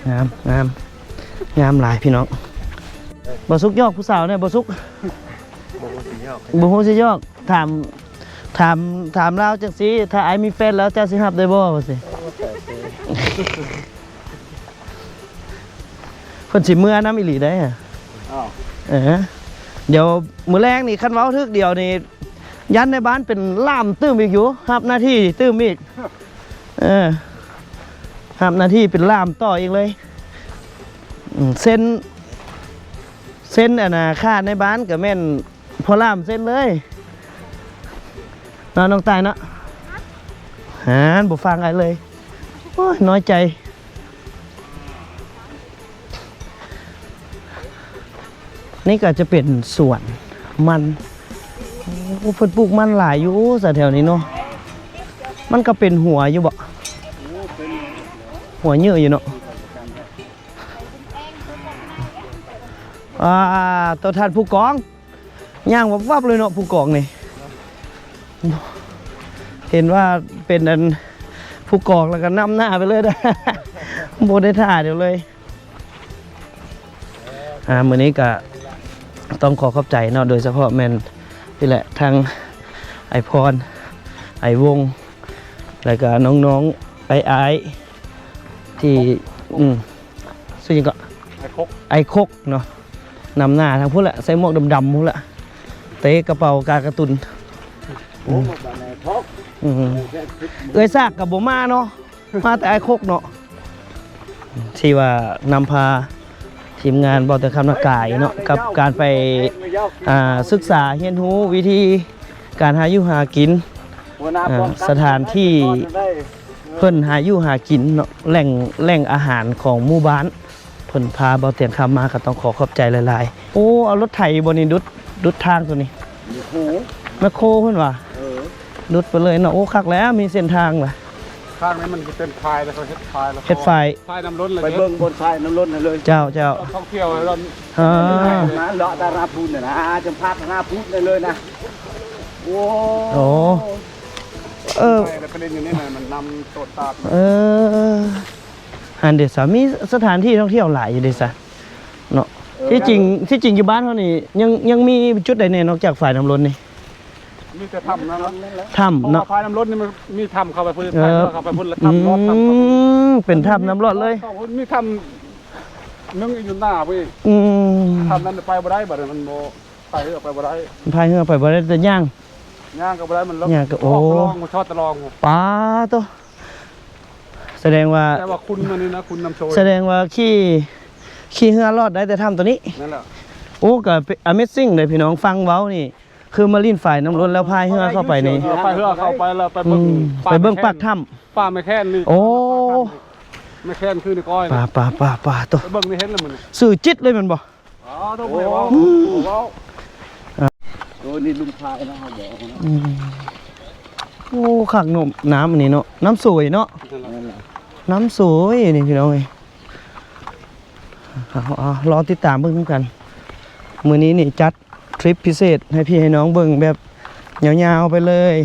ງາມ ງາມ ງາມຫຼາຍພີ່ນ້ອງ. ບ່າວສຸກຫຍອກຜູ້ສາວແດ່ ບ່າວສຸກ ບໍ່ຮູ້ຊິຫຍອກ ບໍ່ຮູ້ຊິຫຍອກ ຖາມ ຖາມ ຖາມລາວຈັ່ງຊີ້ ຖ້າອ້າຍມີແຟນແລ້ວເຈົ້າຊິຮັບໄດ້ບໍ່ ວ່າຊີ້. ເພິ່ນຊິເມືອນຳອີ່ຫຼີໄດ໋. ອ້າວ ເອີ ດຽວມື້ແລງນີ້ ຄັນເວົ້າຖືກດຽວນີ້ ຢ້ານໃນບ້ານເປັນລ່າມຕື່ມອີກຢູ່ ຮັບໜ້າທີ່ຕື່ມອີກ. ເອີ ຮັບໜ້າທີ່ເປັນລ່າມຕໍ່ອີກເລີຍ. ເຊັນ ເຊັນ ອັນນ່າ ຄ່າໃນບ້ານກໍແມ່ນ ພໍລາມເຊັນເລີຍເນາະ ນ້ອງຕ່າຍເນາະ. ຫານ ບໍ່ຟັງອ້າຍເລີຍ ໂອ້ຍ ນ້ອຍໃຈ. ນີ້ກໍຈະເປັນສວນມັນ ໂອ້ ເພິ່ນປູກມັນຫຼາຍຢູ່ຊະແຖວນີ້ເນາະ. ມັນກໍເປັນຫົວຢູ່ບໍ? ຫົວເຍອະຢູ່ເນາະ. ອ່າ ໂຕທ່ານຜູ້ກອງ ຍ່າງວັບໆເລີຍເນາະ ຜູ້ກອງນີ້ ເຫັນວ່າເປັນອັນ ຜູ້ກອງແລ້ວກໍນຳໜ້າໄປເລີຍເດີ້ ບໍ່ໄດ້ຖ້າດຽວເລີຍ. ອ່າ ມື້ນີ້ກໍຕ້ອງຂໍຂອບໃຈເນາະ ໂດຍສະເພາະແມ່ນນີ້ແຫຼະ ທັງອ້າຍພອນ ອ້າຍວົງ ແລ້ວກໍນ້ອງໆ ອ້າຍໆ ທີ່ ອືມ ຊື່ຫຍັງເກາະ ອ້າຍຄົກ ອ້າຍຄົກເນາະ ນຳໜ້າທາງພຸ້ນແຫຼະ ໃສ່ໝວກດຳໆ ພຸ້ນແຫຼະ ເຕະກະເປົາກາກະຕຸນ. ໂອ້ ອືມ ບາດນີ້ ອືມ ເອື້ອຍສາກກໍບໍ່ມາເນາະ ມາແຕ່ອ້າຍຄົກເນາະ ທີ່ວ່ານຳພາທີມງານບໍ່ແຕ່ຄຳນາກາຍເນາະ ກັບການໄປ ອ່າ ສຶກສາຮຽນຮູ້ວິທີການຫາຢູ່ຫາກິນ ອ່າ ສະຖານທີ່ເພິ່ນຫາຢູ່ຫາກິນເນາະ ແຫຼ່ງ ແຫຼ່ງອາຫານຂອງໝູ່ບ້ານ ເພິ່ນພາເບົາຕຽງຄຳມາ ກໍຕ້ອງຂໍຂອບໃຈຫຼາຍໆ. ໂອ້ ເອົາລົດໄຖບໍ່ນີ້ດຸດ ດຸດທາງໂຕນີ້? ແມັກໂຄ ແມັກໂຄເພິ່ນວ່າ ເອີ ດຸດໄປເລີຍເນາະ. ໂອ້ ຄັກແລ້ວ ມີເສັ້ນທາງລະ. ທາງນີ້ມັນເປັນຝາຍແລ້ວ ເຂົາເຮັດຝາຍແລ້ວ ເຮັດຝາຍ ຝາຍນ້ຳລົ້ນ ໄປເບິ່ງບ່ອນຝາຍນ້ຳລົ້ນຫັ້ນເລີຍ. ເຈົ້າ ເຈົ້າ ທ່ອງທ່ຽວ ອ່າ ມາເລາະຕາໜ້າພຸ້ນນະ ຈຳພາດໜ້າພຸ້ນໄດ້ເລີຍນະ. ໂອ້ ໂອ້ ເອີ ໄປແລ້ວໄປຫຼິ້ນຢູ່ນີ້ນະ ມັນນຳໂຕດຕາດ. ເອີ ຫັ້ນເດຊະ ມີສະຖານທີ່ທ່ອງທ່ຽວຫຼາຍຢູ່ເດຊະເນາະ. ເອີ ທີ່ຈິງ ທີ່ຈິງຢູ່ບ້ານເຮົານີ້ ຍັງ ຍັງມີຈຸດໃດແດ່ນອກຈາກຝາຍນ້ຳລົ້ນນີ້? ມີແຕ່ຖ້ຳນັ້ນແຫຼະ ຖ້ຳເນາະ ເພາະວ່າຝາຍນ້ຳລົ້ນນີ້ມັນມີຖ້ຳເຂົ້າໄປພຸ້ນ ເອີ ເຂົ້າໄປພຸ້ນ ແລ້ວຖ້ຳລອດ ອືມ ຖ້ຳເຂົ້າໄປພຸ້ນ ເປັນຖ້ຳນ້ຳລອດເລີຍ ເຂົ້າພຸ້ນ ມີຖ້ຳໜຶ່ງຢູ່ໜ້າພຸ້ນອີກ ອືມ ຖ້ຳນັ້ນໄປບໍ່ໄດ້ ບາດນີ້ມັນບໍ່ ພາຍເຮືອໄປບໍ່ໄດ້ ພາຍເຮືອໄປບໍ່ໄດ້ ແຕ່ຍ່າງ ຍ່າງກໍບໍ່ໄດ້ ມັນເລິກ ຍ່າງກໍ ໂອ້ ຕະລອງ ມັນຊອດຕະລອງ ປາໂຕ ສະແດງວ່າ ແຕ່ວ່າຄຸນມັນນີ້ນະ ຄຸນນ້ຳໂຊຍ ສະແດງວ່າຂີ່ ຂີ່ເຮືອລອດໄດ້ແຕ່ຖ້ຳໂຕນີ້ ນັ້ນແຫຼະ. ໂອ້ ກໍ Amazing ເດ້ພີ່ນ້ອງ ຟັງເວົ້ານີ້ ຄືມາຫຼິ້ນຝາຍນ້ຳລົ້ນແລ້ວພາຍເຮືອເຂົ້າໄປນີ້ ເອີ ພາຍເຮືອເຂົ້າໄປແລ້ວໄປເບິ່ງ ອືມ ໄປເບິ່ງປາກຖ້ຳ ປາກແມ່ແຄນນີ້. ໂອ້ ແມ່ແຄນຄືນີ້ກ້ອຍ ປາ ປາ ປາ ປາ ໂຕ ໄປເບິ່ງນີ້ເຫັນແລ້ວມື້ນີ້ ຊື່ຈິດເລີຍແມ່ນບໍ່? ອໍ ໂຕ ບໍ່ເວົ້າ ອືມ ບໍ່ເວົ້າ ໂຕນີ້ລຸມພາຍເນາະ ເຮົາບອກເນາະ ອືມ ໂອ້ ຄັກເນາະ ນ້ຳອັນນີ້ເນາະ ນ້ຳໂສຍເນາະ ນັ້ນແຫຼະ ນ້ຳໂສຍນີ້ພີ່ນ້ອງເອີຍ. ເອົາ ເອົາ ລໍຕິດຕາມເບິ່ງນຳກັນ ມື້ນີ້ນີ້ຈັດທຣິບພິເສດໃຫ້ພີ່ໃຫ້ນ້ອງເບິ່ງແບບຍາວໆໄປເລີຍ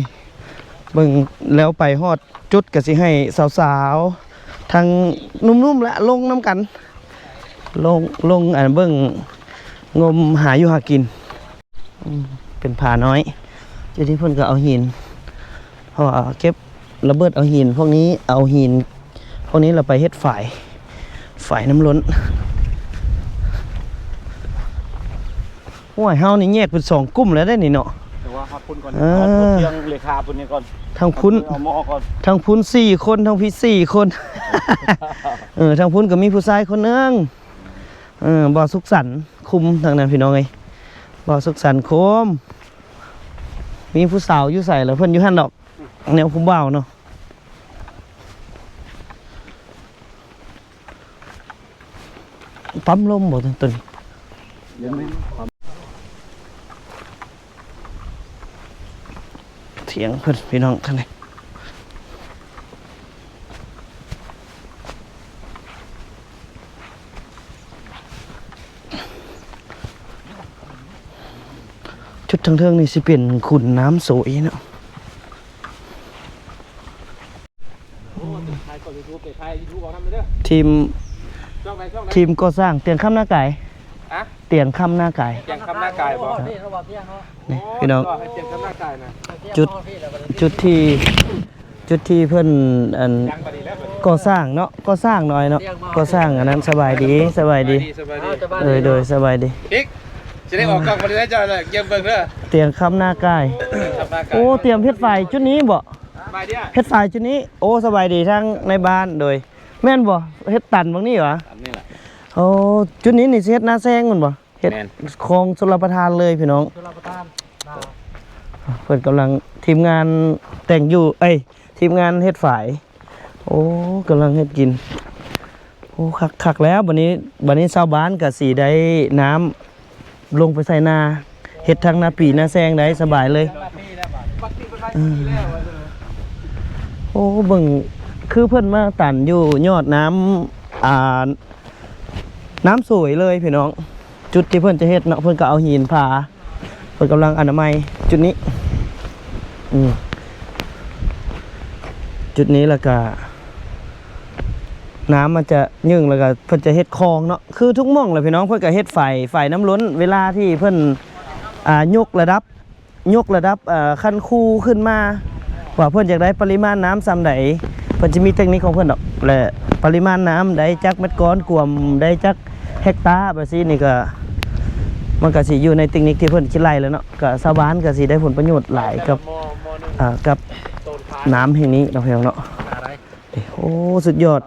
ເບິ່ງແລ້ວໄປຮອດຈຸດກໍຊິໃຫ້ສາວໆ ທັງໜຸ່ມໆ ແລະ ລົງນຳກັນ ລົງ ລົງ ອັນ ເບິ່ງງົມຫາຢູ່ຫາກິນ ອືມ ເປັນຜານ້ອຍ ຢູ່ທີ່ເພິ່ນກໍເອົາຫີນ ເພາະວ່າເກັບລະເບີດເອົາຫີນພວກນີ້ ເອົາຫີນພວກນີ້ລະໄປເຮັດຝາຍ ຝາຍນ້ຳລົ້ນ. ໂອ້ຍ ເຮົານີ້ແຍກເປັນສອງກຸ່ມແລ້ວເດ້ນີ້ເນາະ ແຕ່ວ່າຮອດພຸ້ນກ່ອນ ເອີ ເອົາເຄື່ອງເລຂາພຸ້ນນີ້ກ່ອນ ທາງພຸ້ນ ເອົາໝໍ້ກ່ອນ ທາງພຸ້ນສີ່ຄົນ ທາງພີ້ສີ່ຄົນ ເອີ ທາງພຸ້ນກໍມີຜູ້ຊາຍຄົນໜຶ່ງ ເອີ ບ່າວສຸກສັນຄຸມທາງນັ້ນພີ່ນ້ອງເອີຍ ບ່າວສຸກສັນຄຸມ ມີຜູ້ສາວຢູ່ໃສລະ ເພິ່ນຢູ່ຫັ້ນດອກ ແນວຜູ້ບ່າວເນາະ ປ້ຳລົມບໍ່ຕົວນີ້? ບໍ່ແມ່ນ ຖຽງເພິ່ນພີ່ນ້ອງ ຄັນນີ້ ຈຸດທາງເທິງນີ້ຊິເປັນຂຸນນ້ຳໂສຍເນາະ. ທີມ ທີມກໍ່ສ້າງ ຕຽງຄຳນາກາຍ ຕຽງຄຳນາກາຍ ຕຽງຄຳນາກາຍບໍ່? ນີ້ພີ່ນ້ອງ ຈຸດ ຈຸດທີ່ ຈຸດທີ່ເພິ່ນ ອັນ ກໍ່ສ້າງເນາະ ກໍ່ສ້າງໜ້ອຍເນາະ ກໍ່ສ້າງອັນນັ້ນ. ສະບາຍດີ ສະບາຍດີ ສະບາຍດີ ໂດຍ ໂດຍ ສະບາຍດີ ອີກ ຊິໄດ້ອອກກ້ອງບໍ່ໄດ້ເຈົ້າແຫຼະ ຢ້ຽມເບິ່ງເດີ ຕຽງຄຳນາກາຍ ໂອ້ ຕຽມເຮັດຝາຍຈຸດນີ້ບໍ່? ເຮັດຝາຍຈຸດນີ້ ໂອ້ ສະບາຍດີທາງໃນບ້ານ ໂດຍ ແມ່ນບໍ່? ເຮັດຕັນບັງນີ້ຫວາ? ອັນນີ້ແຫຼະ ໂອ້ ຈຸດນີ້ນີ້ຊິເຮັດນາແຊງແມ່ນບໍ່? ເຮັດ ແມ່ນ ຂອງຊົນລະປະທານເລີຍພີ່ນ້ອງ ຊົນລະປະທານ ເພິ່ນກຳລັງ ທີມງານແຕ່ງຢູ່ ເອີຍ ທີມງານເຮັດຝາຍ ໂອ້ ກຳລັງເຮັດກິນ ໂອ້ ຄັກ ຄັກແລ້ວ ບັດນີ້ ບັດນີ້ຊາວບ້ານກໍຊິໄດ້ນ້ຳລົງໄປໃສ່ນາ ເຮັດທັງນາປີນາແຊງໄດ້ສະບາຍເລີຍ ເອີ ໂອ້ ເບິ່ງ ຄືເພິ່ນມາຕັນຢູ່ຍອດນ້ຳ ອ່າ ນ້ຳໂສຍເລີຍພີ່ນ້ອງ ຈຸດທີ່ເພິ່ນຈະເຮັດເນາະ ເພິ່ນກໍເອົາຫີນຜາ ເພິ່ນກຳລັງອະນາໄມຈຸດນີ້ ອືມ ຈຸດນີ້ແລ້ວກະ ນ້ຳມັນຈະຍຶ່ງ ແລ້ວກະເພິ່ນຈະເຮັດຄອງເນາະ ຄືທຸກໝ່ອງແຫຼະພີ່ນ້ອງ ເພິ່ນກະເຮັດຝາຍ ຝາຍນ້ຳລົ້ນ ເວລາທີ່ເພິ່ນ ອ່າ ຍົກລະດັບ ຍົກລະດັບ ເອີ ຂັ້ນຄູຂຶ້ນມາ ວ່າເພິ່ນຢາກໄດ້ປະລິມານນ້ຳສ່ຳໃດ ເພິ່ນຈະມີເຕັກນິກຂອງເພິ່ນດອກ ແລະ ປະລິມານນ້ຳໄດ້ຈັກແມັດກ້ອນ ກວມໄດ້ຈັກເຮັກຕາ ແບບຊີ້ນີ້ກະ ມັນກະຊິຢູ່ໃນເຕັກນິກທີ່ເພິ່ນຄິດໄລ່ແລ້ວເນາະ ກະຊາວບ້ານກະຊິໄດ້ຜົນປະໂຫຍດຫຼາຍກັບ ອ່າ ກັບນ້ຳແຫ່ງນີ້ເນາະ ພີ່ນ້ອງເນາະ. ເດ້ ໂອ້ ສຸດຍອດ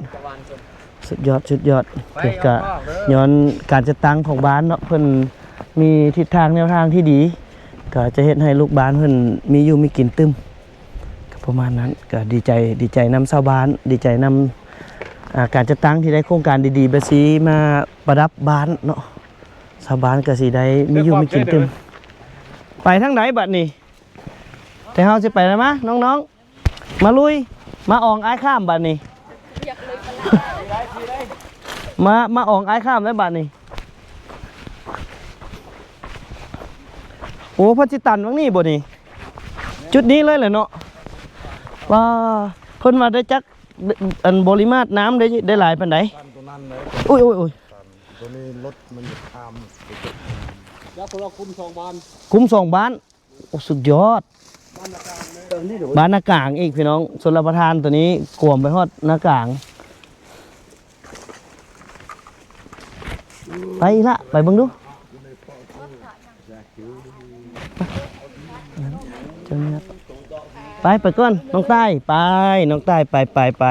ສຸດຍອດ ສຸດຍອດ ກະຍ້ອນການຈັດຕັ້ງຂອງບ້ານເນາະ ເພິ່ນມີທິດທາງແນວທາງທີ່ດີ ກະຈະເຮັດໃຫ້ລູກບ້ານເພິ່ນມີຢູ່ມີກິນຕື່ມ ກະປະມານນັ້ນ ກະດີໃຈ ດີໃຈນຳຊາວບ້ານ ດີໃຈນຳ ອ່າ ການຈັດຕັ້ງທີ່ໄດ້ໂຄງການດີໆແບບຊີ້ມາປະດັບບ້ານເນາະ ຊາວບ້ານກະຊິໄດ້ມີຢູ່ມີກິນຕື່ມ. ໄປທາງໃດບັດນີ້? ແຕ່ເຮົາຊິໄປນຳ ມາ ນ້ອງໆ ມາລຸຍ ມາອອງອ້າຍຂ້າມບາດນີ້ ມາ ມາອອງອ້າຍຂ້າມໄດ້ບາດນີ້. ໂອ້ ເພິ່ນຊິຕັນຫວ່າງນີ້ບໍ່ນີ້? ຈຸດນີ້ເລີຍແຫຼະເນາະ. ວ່າ ເພິ່ນວ່າໄດ້ຈັກ ອັນ ບໍລິມາດນ້ຳໄດ້ ໄດ້ຫຼາຍປານໃດ? ໂອ້ຍ ໂອ້ຍ ໂອ້ຍ ຕົວນີ້ລົດມັນຂ້າມ ຢາກຄົນລະຄຸ້ມສອງບ້ານ ຄຸ້ມສອງບ້ານ. ໂອ້ ສຸດຍອດ ບ້ານນາກາງອີກພີ່ນ້ອງ ຊົນລະປະທານຕົວນີ້ກວມໄປຮອດນາກາງ. ໄປລະ ໄປເບິ່ງດູ ໄປ ໄປກ່ອນ ນ້ອງຕ້າຍ ໄປ ນ້ອງຕ້າຍ ໄປ ໄປ ໄປ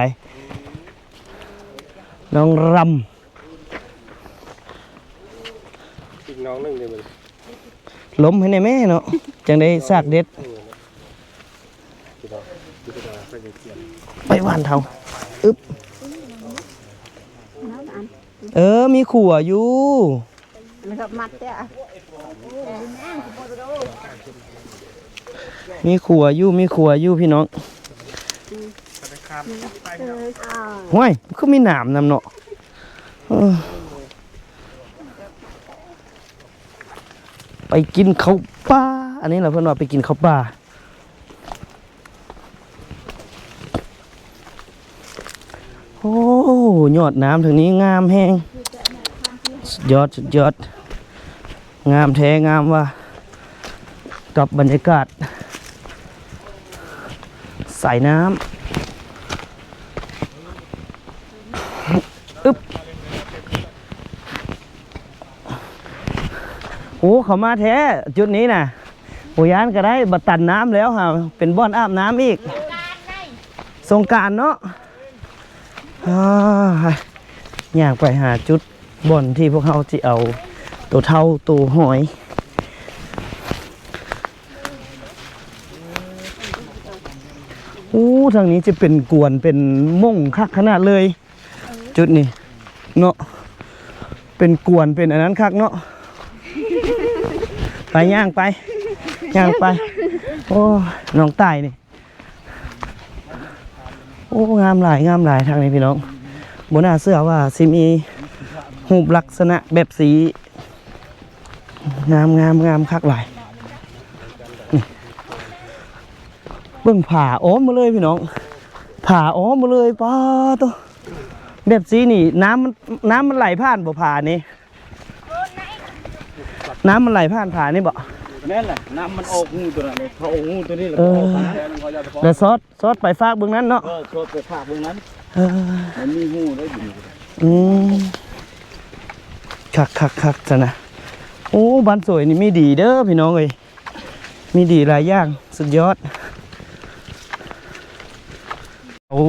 ນ້ອງລຳ ອີກນ້ອງໜຶ່ງເດ້. ລົມໃຫ້ແດ່ແມ່ເນາະ ຈັ່ງໄດ້ສາກເດັດ. ໄປຫວ່ານເທົາ ອຶບ ເອີ ມີຂົວຢູ່ ມີຂົວຢູ່ ມີຂົວຢູ່ພີ່ນ້ອງ. ຫ້ວຍ ຄືມີໜາມນຳເນາະ. ເອີ ໄປກິນເຂົ້າປ່າ ອັນນີ້ລະເພິ່ນວ່າໄປກິນເຂົ້າປ່າ. ໂອ້ ຍອດນ້ຳທາງນີ້ງາມແຮງ ສຸດຍອດ ສຸດຍອດ ງາມແທ້ງາມວ່າ ກັບບັນຍາກາດສາຍນ້ຳ. ອຶບ ໂອ້ ເຂົ້າມາແທ້ຈຸດນີ້ນະ ບໍ່ຢ້ານກະໄດ້ ບັດຕັນນ້ຳແລ້ວຫາ ເປັນບ່ອນອາບນ້ຳອີກ ສົງການເນາະ. ອ່າ ຍ່າງໄປຫາຈຸດບ່ອນທີ່ພວກເຮົາຊິເອົາໂຕເທົ້າໂຕຫອຍ. ໂອ້ ທາງນີ້ຈະເປັນກວນເປັນມົ້ງຄັກຂະໜາດເລີຍ ຈຸດນີ້ເນາະ ເປັນກວນເປັນອັນນັ້ນຄັກເນາະ. ໄປ ຍ່າງໄປ ຍ່າງໄປ. ໂອ້ ນ້ອງຕາຍນີ້. ໂອ້ ງາມຫຼາຍ ງາມຫຼາຍທາງນີ້ພີ່ນ້ອງ. ບໍ່ໜ້າເຊື່ອວ່າຊິມີຮູບລັກສະນະແບບຊີ້ ງາມ ງາມ ງາມຄັກຫຼາຍ. ນີ້ ເບິ່ງຜາອ້ອມມາເລີຍພີ່ນ້ອງ ຜາອ້ອມມາເລີຍ. ປ້າໂຕ ແບບຊີ້ນີ້ ນ້ຳມັນ ນ້ຳມັນໄຫຼຜ່ານບໍ່ ຜານີ້? ນ້ຳມັນໄຫຼຜ່ານຜານີ້ບໍ່? ແມ່ນແຫຼະ ນ້ຳມັນອອກຮູຕົວນັ້ນເດ້ ເຂົາອອກຮູຕົວນີ້ແລ້ວ ເອີ ກໍອອກມາແລ້ວ ແລ້ວຊອດ ຊອດໄປຟາກເບື້ອງນັ້ນເນາະ. ເອີ ຊອດໄປຟາກເບື້ອງນັ້ນ. ເອີ ມັນມີຮູໄດ້ຢູ່ນີ້. ອືມ ຄັກໆໆ ຊັ້ນນະ. ໂອ້ ບ້ານສວຍນີ້ມີດີເດີພີ່ນ້ອງເອີຍ. ມີດີຫຼາຍຢ່າງ ສຸດຍອດ. ໂອ້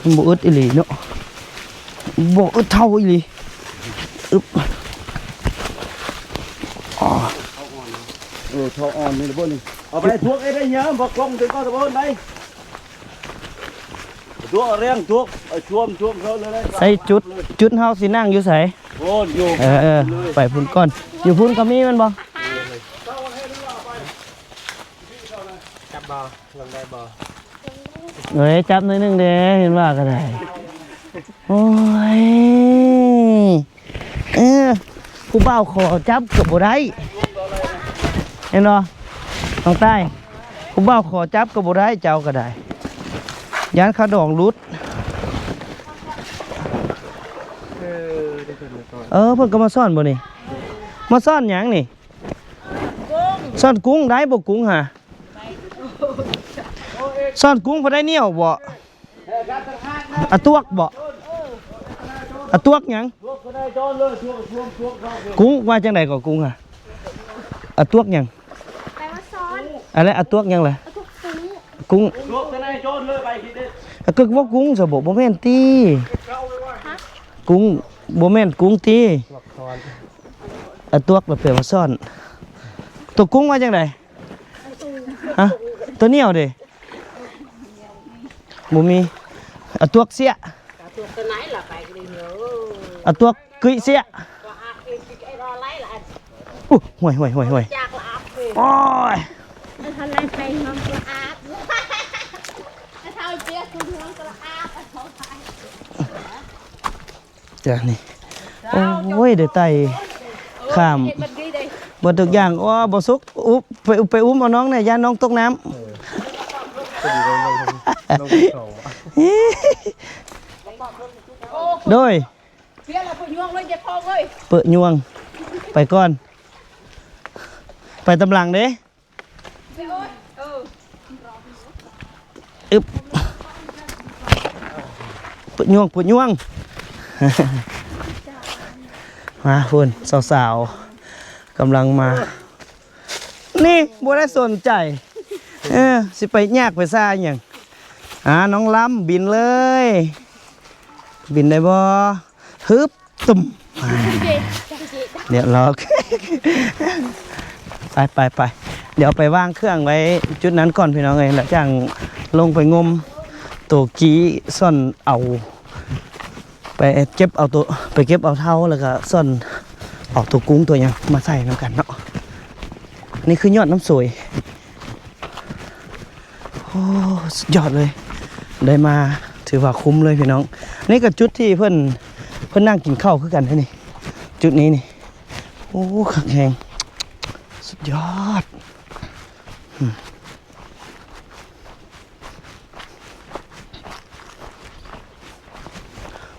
ມັນບໍ່ອຶດອີ່ຫຼີເນາະ ບໍ່ອຶດເທົ້າອີ່ຫຼີ. ອຶບ ເອີ ເທົ້າອ່ອນນີ້ລະບໍ່ນີ້ ເອົາໄປທວກໄດ້ຍາມບໍ່ ກ້ອງເຖິງກໍຕະເບີນໄດ້. ໃສ່ຈຸດ ຈຸດເຮົາຊິນັ່ງຢູ່ໃສ? ໂອ້ ຢູ່ ເອີ ເອີ ໄປພຸ້ນກ່ອນ. ຢູ່ພຸ້ນກໍມີແມ່ນບໍ່? ຈັບບໍ່? ລົງໄດ້ບໍ່? ເອີຍ ຈັບໜ້ອຍໜຶ່ງເດ້ ເຫັນວ່າກໍໄດ້. ໂອ້ຍ ເອີ ຜູ້ບ່າວຂໍຈັບກໍບໍ່ໄດ້ ເຫັນບໍ່? ນ້ອງຕ້າຍ ຜູ້ບ່າວຂໍຈັບກໍບໍ່ໄດ້ ເຈົ້າກໍໄດ້ ຢ້ານຂາດອງຫຼຸດ. ເອີ ໄດ້ເພິ່ນມາສອນ ເອີ ເພິ່ນກໍມາສອນບໍ່ນີ້? ມາສອນຫຍັງນີ້? ສອນກຸ້ງ ໄດ້ບໍ່ກຸ້ງຫາ? ສອນກຸ້ງພໍໄດ້ໜຽວບໍ່? ອາຕວກບໍ່? ອາຕວກຫຍັງ? ກຸ້ງວ່າຈັ່ງໃດກໍ? ກຸ້ງຫາ ອາຕວກຫຍັງ? ແປວ່າຊ້ອນ ອັນນັ້ນອາຕວກຫຍັງລະ? ອາຕວກກຸ້ງ ກຸ້ງ ອາ ກໍເວົ້າກຸ້ງຊະບໍ? ບໍ່ແມ່ນຕິ? ຫະ? ກຸ້ງ ບໍ່ແມ່ນກຸ້ງຕິ? ອາຕວກລະແປວ່າຊ້ອນ. ຕົວກຸ້ງວ່າຈັ່ງໃດ? ຮະ? ຕົວໜຽວເດ? ບໍ່ມີ. ອາຕວກເສຍ ອາຕວກກຶ້ຍເສຍ. ໂອ້ຍ ໂອ້ຍ ໂອ້ຍ ໂອ້ຍ ໂອ້ຍ. ອັນນັ້ນໄປຫ້ອງກະອາບ ເຖົ້າເປຍກຂຶ້ນຫ້ອງກະອາບ ເອົາໄປ ຈ້ານີ້. ໂອ້ຍ ໄດ້ໄຕ່ຂ້າມ ເຮັດແບບນີ້ເດ້ ເບິດທຸກຢ່າງ. ໂອ້ ບໍ່ສຸກ ອຸບ ໄປ ໄປອຸ້ມເອົານ້ອງແດ່ ຢ້ານນ້ອງຕົກນ້ຳ. ໂດຍ ເປຍລະເປີຍຍວງເລີຍ ເຈັບທ້ອງເລີຍ ເປີຍຍວງ. ໄປກ່ອນ ໄປຕາມຫຼັງເດ້. ອຶບ ປວດຍ່ວງ ປວດຍ່ວງ. ມາພຸ້ນ ສາວໆ ກຳລັງມາ ນີ້ບໍ່ໄດ້ສົນໃຈ. ເອີ ຊິໄປຍາກໄປຊາຫຍັງ. ອ່າ ນ້ອງລຳ ບິນເລີຍ ບິນໄດ້ບໍ່? ຮຶບ ຕຸ້ມ ດຽວລອກ ໄປ ໄປ ໄປ ດຽວໄປວາງເຄື່ອງໄວ້ຈຸດນັ້ນກ່ອນພີ່ນ້ອງເອີຍ ແລ້ວຈັ່ງລົງໄປງົມໂຕກີ້ ຊ້ອນເອົາ ໄປເກັບເອົາໂຕ ໄປເກັບເອົາເທົ້າ ແລ້ວກະຊ້ອນເອົາໂຕກຸ້ງໂຕຫຍັງມາໃສ່ນຳກັນເນາະ. ນີ້ຄືຍອດນ້ຳໂສຍ. ໂອ້ ສຸດຍອດເລີຍ ໄດ້ມາຖືວ່າຄຸ້ມເລີຍພີ່ນ້ອງ. ນີ້ກໍຈຸດທີ່ເພິ່ນ ເພິ່ນນັ່ງກິນເຂົ້າຄືກັນເດ້ນີ້ ຈຸດນີ້ນີ້. ໂອ້ ຄັກແຮງ ສຸດຍອດ. ອືມ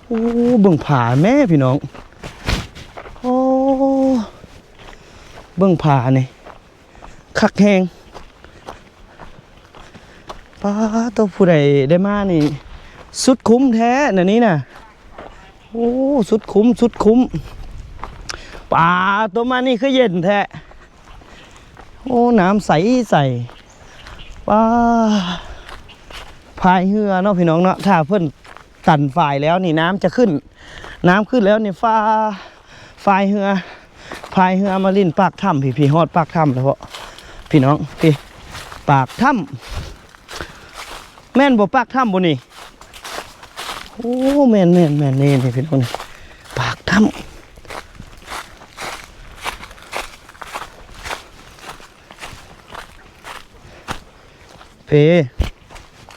ໂອ້ ເບິ່ງຜາແມ້ພີ່ນ້ອງ. ໂອ້ ເບິ່ງຜານີ້ ຄັກແຮງ. ປາໂຕ ຜູ້ໃດໄດ້ມານີ້ ສຸດຄຸ້ມແທ້ນະນີ້ນະ. ໂອ້ ສຸດຄຸ້ມ ສຸດຄຸ້ມ. ປາໂຕ ມານີ້ຄືເຢັນແທ້. ໂອ້ ນ້ຳໃສໃສ. ປາ ພາຍເຮືອເນາະພີ່ນ້ອງເນາະ ຖ້າເພິ່ນ ຕັນຝາຍແລ້ວນີ້ ນ້ຳຈະຂຶ້ນ ນ້ຳຂຶ້ນແລ້ວນີ້ ຝາ ຝາຍເຮືອ ພາຍເຮືອມາຫຼິ້ນປາກຖ້ຳ ພີ່ ພີ່ ຮອດປາກຖ້ຳແລ້ວເພາະ ພີ່ນ້ອງ ພີ່ ປາກຖ້ຳ ແມ່ນບໍ່? ປາກຖ້ຳບໍ່ນີ້? ໂອ້ ແມ່ນໆໆ ນີ້ ນີ້ ພີ່ນ້ອງ ນີ້ ປາກຖ້ຳ. ເພ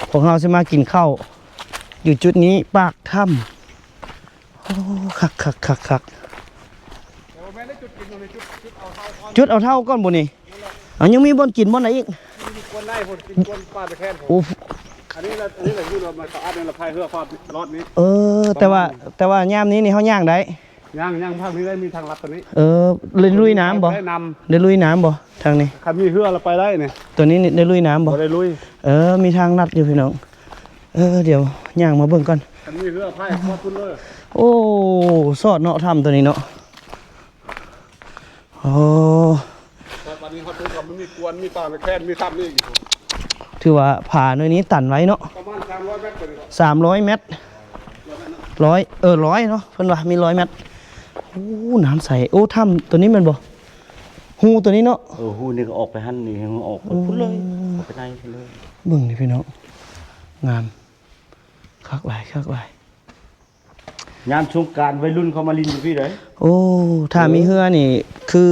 ພວກເຮົາຊິມາກິນເຂົ້າຢູ່ຈຸດນີ້ ປາກຖ້ຳ. ໂອ້ ຄັກໆໆໆ. ແຕ່ວ່າແມ່ນໄດ້ຈຸດກິນຢູ່ໃນຈຸດ ຈຸດເອົາເທົ້າກ່ອນ ຈຸດເອົາເທົ້າກ່ອນບໍ່ນີ້? ເອົາ ຍັງມີບ່ອນກິນບ່ອນໃດອີກ? ມີບ່ອນໃດພຸ້ນ ກິນກ່ອນປາຕະແຄນພຸ້ນ. ໂອ້ ອັນນີ້ລະ ອັນນີ້ລະຢູ່ລະມາສະອາດນີ້ລະ ພາຍເຮືອຄອດລອດນີ້. ເອີ ແຕ່ວ່າ ແຕ່ວ່າຍາມນີ້ນີ້ເຮົາຍ່າງໄດ້? ຍ່າງ ຍ່າງພາກນີ້ໄດ້ ມີທາງລັດຕົວນີ້. ເອີ ໄດ້ລຸຍນ້ຳບໍ່? ໄດ້ນຳ ໄດ້ລຸຍນ້ຳບໍ່ທາງນີ້? ຄັນມີເຮືອລະໄປໄດ້ນີ້. ຕົວນີ້ນີ້ໄດ້ລຸຍນ້ຳບໍ່? ບໍ່ໄດ້ລຸຍ. ເອີ ມີທາງລັດຢູ່ພີ່ນ້ອງ. ເອີ ດຽວຍ່າງມາເບິ່ງກ່ອນ. ຄັນມີເຮືອພາຍຄອດພຸ້ນເລີຍ. ໂອ້ ຊອດເນາະ ຖ້ຳຕົວນີ້ເນາະ. ໂອ້ ແຕ່ບາດນີ້ເຮົາຖືວ່າມັນມີກວນ ມີປາແຄນ ມີຖ້ຳອີກ. ຖືວ່າຜາໜ່ວຍນີ້ຕັນໄວ້ເນາະ. ປະມານສາມຮ້ອຍແມັດ ສາມຮ້ອຍແມັດ ຮ້ອຍ ເອີ ຮ້ອຍເນາະ ເພິ່ນວ່າມີຮ້ອຍແມັດ. ໂອ້ ນ້ຳໃສ. ໂອ້ ຖ້ຳຕົວນີ້ແມ່ນບໍ່? ຮູຕົວນີ້ເນາະ. ເອີ ຮູນີ້ກໍອອກໄປຫັ້ນນີ້ ອອກໄປພຸ້ນເລີຍ. ອືມ ອອກໄປໃນພຸ້ນເລີຍ. ເບິ່ງນີ້ພີ່ນ້ອງ ງາມ ຄັກຫຼາຍ ຄັກຫຼາຍ. ຍາມສົງການໄວລຸ້ນເຂົາມາຫຼິ້ນຢູ່ພີ້ເດ້. ໂອ້ ຖ້າມີເຮືອນີ້ ຄື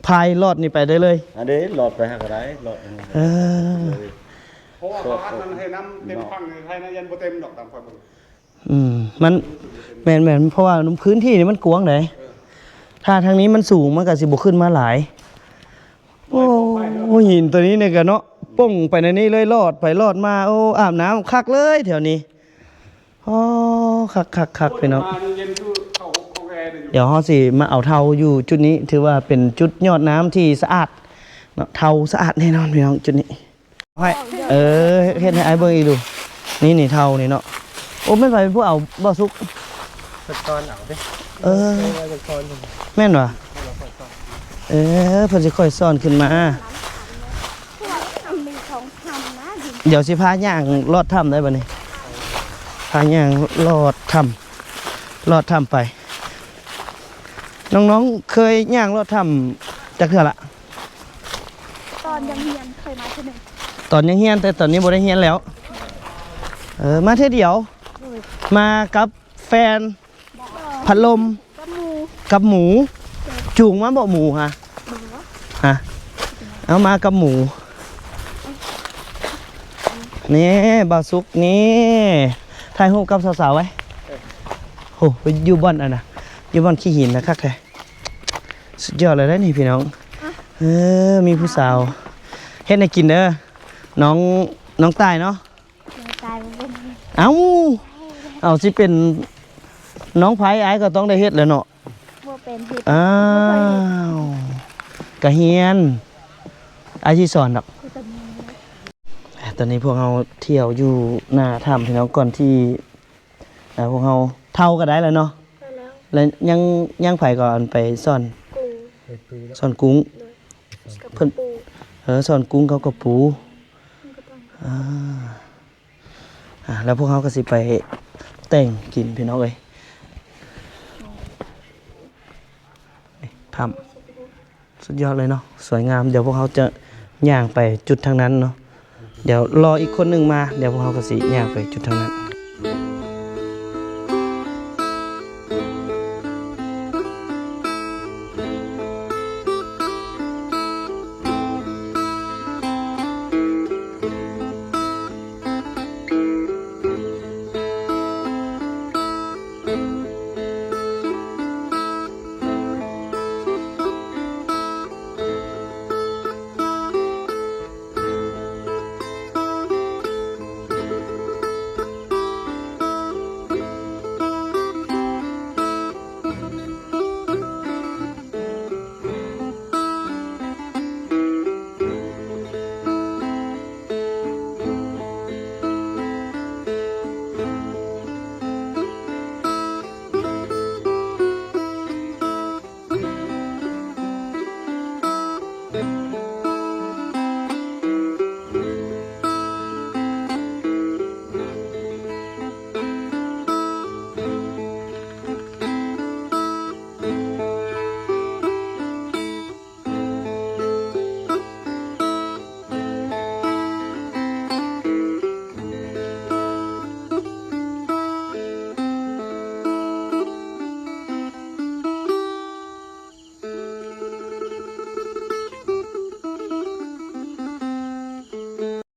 ພາຍລອດນີ້ໄປໄດ້ເລີຍ. ອັນເດ້ ລອດໄປຫາກໍໄດ້ ລອດ. ເອີ ເພາະວ່າເຂົາອັດມັນໃຫ້ນ້ຳເຕັມຝັ່ງນີ້ ໃຫ້ນະ ຢ້ານບໍ່ເຕັມດອກ ຕາມຂ້ອຍເບິ່ງ. ອືມ ມັນ ແມ່ນໆ ເພາະວ່າພື້ນທີ່ນີ້ມັນກວ້າງເດ້. ເອີ ຖ້າທາງນີ້ມັນສູງ ມັນກໍຊິບໍ່ຂຶ້ນມາຫຼາຍ. ໂອ້ ໂອ້ ຫີນໂຕນີ້ນີ້ກະເນາະ ປົ່ງໄປໃນນີ້ເລີຍ ລອດໄປລອດມາ. ໂອ້ ອາບນ້ຳຄັກເລີຍແຖວນີ້. ອໍ ຄັກໆໆ ພີ່ນ້ອງ. ດຽວເຮົາຊິມາເອົາເທົາຢູ່ຈຸດນີ້ ຖືວ່າເປັນຈຸດຍອດນ້ຳທີ່ສະອາດເນາະ ເທົາສະອາດແນ່ນອນພີ່ນ້ອງຈຸດນີ້. ໃຫ້ ເອີ ເຮັດໃຫ້ອ້າຍເບິ່ງອີກດູ. ນີ້ ນີ້ເທົານີ້ເນາະ. ໂອ້ ແມ່ນໃຜເປັນຜູ້ເອົາ ບ່າວສຸກ? ເພິ່ນຊ້ອນເອົາເດ້. ເອີ ເພິ່ນຊ້ອນ ແມ່ນຫວາ? ເອີ ເພິ່ນຊິຄ່ອຍຊ້ອນຂຶ້ນມາ. ດຽວຊິພາຍ່າງລອດຖ້ຳໄດ້ບັດນີ້ ພາຍ່າງລອດຖ້ຳ ລອດຖ້ຳໄປ. ນ້ອງໆ ເຄີຍຍ່າງລອດຖ້ຳຈັກເທື່ອລະ? ຕອນຍັງຮຽນເຄີຍມາເທື່ອໜຶ່ງ. ຕອນຍັງຮຽນ ແຕ່ຕອນນີ້ບໍ່ໄດ້ຮຽນແລ້ວ. ເອີ ມາເທື່ອດຽວ. ມາກັບແຟນ ພັດລົມ ກັບໝູ. ກັບໝູ. ຈູງມາບໍ່ໝູຫະ? ຫະ? ເອົາມາກັບໝູ. ນີ້ ບ່າວສຸກນີ້ ຖ່າຍຮູບກັບສາວໆ ໄວ້. ໂຫ ຢູ່ບ່ອນອັນນະ ຢູ່ບ່ອນຂີ້ຫີນນະ ຄັກແທ້. ສຸດຍອດເລີຍເດ້ນີ້ພີ່ນ້ອງ. ເອີ ມີຜູ້ສາວເຮັດໃຫ້ກິນເດີ ນ້ອງ ນ້ອງຕ່າຍເນາະ. ເອົ້າ ເອົາ ຊິເປັນນ້ອງໃຜ ອ້າຍກໍຕ້ອງໄດ້ເຮັດແຫຼະເນາະ. ບໍ່ເປັນເຮັດ. ອ້າວ ກະຮຽນ ອ້າຍຊິສອນດອກ. ຕອນນີ້ພວກເຮົາທ່ຽວຢູ່ໜ້າຖ້ຳພີ່ນ້ອງ ກ່ອນທີ່ ອ່າ ພວກເຮົາເທົາກໍໄດ້ແລ້ວເນາະ. ແລ້ວຍັງ ຍັງໃຜກໍອັນໄປສອນ ກຸ້ງ ສອນກຸ້ງ. ເພິ່ນ ເອີ ສອນກຸ້ງເຂົາກໍປູ. ອ່າ ອ່າ ແລ້ວພວກເຮົາກໍຊິໄປແຕ່ງກິນພີ່ນ້ອງເອີຍ. ນີ້ຖ້ຳ ສຸດຍອດເລີຍເນາະ ສວຍງາມ. ດຽວພວກເຮົາຈະຍ່າງໄປຈຸດທາງນັ້ນເນາະ. ດຽວລໍອີກຄົນໜຶ່ງມາ ດຽວພວກເຮົາກໍຊິຍ່າງໄປຈຸດທາງນັ້ນ.